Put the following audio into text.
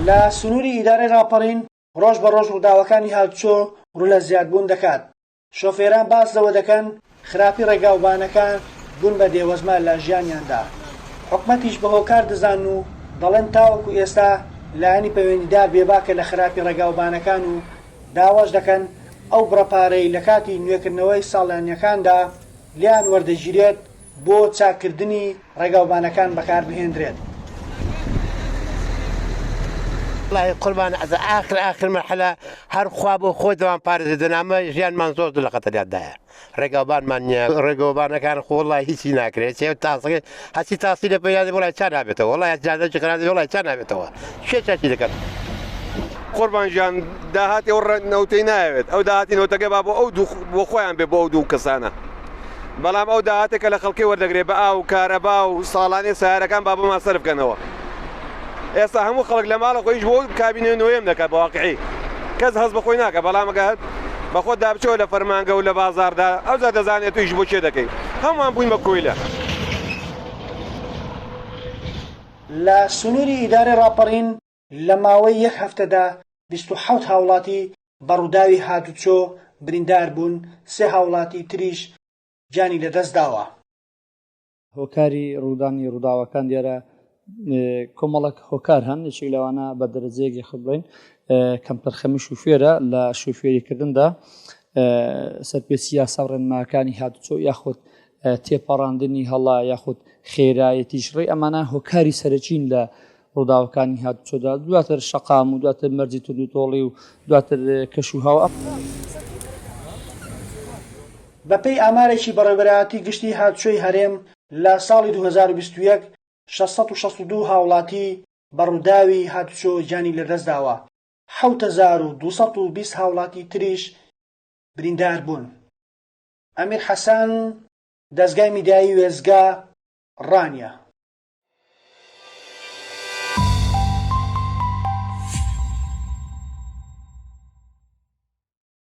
لە سنووری ئیدارەی ڕاپەڕین ڕۆژ بە ڕۆژ ڕووداوەکانی هاتوچۆ ڕوو لە زیادبوون دەکات، شۆفێران باس لەوە دەکەن خراپی ڕێگاوبانەکان بوون بە دێوەزمە لە ژیانیاندا، حکومەتیش بە هۆکار دەزانن و دەڵێن تاوەکو ئێستا لایەنی پەیوەندیدار بێباکە لە خراپی ڕێگاوبانەکان و داواش دەکەن ئەو بڕە پارەی لە کاتی نوێکردنەوەی ساڵانییەکاندا لێیان وەردەگیرێت بۆ چاککردنی ڕێگاوبانەکان بەکاربهێندرێت. وەڵاهی قوربان ئەزە ئاخر ئاخر مەرحەلە هەر خوا بۆ خۆی دەوان پارێزێ دەنامە ژیانمان زۆر زۆر لە خەتەریاتدایە ڕێگاوبانمان نییە ڕێگەوبانەکان خۆ وەڵاهی هیچی ناکرێت چێ تاسەکە هەچی تاسی لە پێیان وەڵای چا نابێتەوە وەڵای جادەکی خراپ وەڵای چا نابێتەوە کێ چاکی دەکات قوربان گیان داهاتی ئەو نەوتەی نایەوێت ئەو داهاتی نەوتەکە با بۆ ئەو دوو بۆ خۆیان بێ بۆ ئەو دوو کەسانە بەڵام ئەو داهاتێک کە لە خەڵکی وەردەگرێ بە ئاو و کارەبا و ساڵانێ سیارەکان با بۆمان سەرف کەنەوە ئێستا هەموو خەڵک لە ماڵە خۆیش بۆ کابینە نوێم دەکات بە واقعی کەس هەست بە خۆی ناکە بەڵام ئەگەر بە خۆت دابچەوە لە فەرمانگە و لە بازاردا ئەوجا دەزانێت تو ئیش بۆ کێ دەکەی هەمووان بووین بە کۆیلە. لە سنووری ئیدارەی ڕاپەڕین لە ماوەی یەک هەفتەدا 27 هاوڵاتی بە ڕووداوی هاتوچۆ بریندار بوون، سێ هاوڵاتی تریش گیانی لەدەستداوە. هۆکاری ڕوودانی ڕووداوەکان دیارە کۆمەڵک هۆکار هەن یەکێک لەوانە بە دەرەجەیەک یاخود بڵێین کەمتەرخەمی شوفێرە لە شوفێریکردندا سەرپێچی یاسا و ڕێنماکانی هاتوچۆ یاخود تێپەڕاندنی هەڵە یاخود خێرایەتیش ڕێ ئەمانە هۆکاری سەرەکین لە ڕووداوەکانی هاتوچۆدا دواتر شەقام و دواتر مەرجی توندوتۆڵی و دواتر کەش و هەوا. بەپێی ئامارێکی بەڕێوەبەرایەتی گشتی هاتوچۆی هەرێم لە ساڵی 2021 662 هاوڵاتی بە ڕووداوی هاتوچۆ گیانی لەدەستداوە، 7220 هاوڵاتی تریش بریندار بوون. ئەمیر حەسەن، دەزگای میدیایی وێستگە، ڕانیە.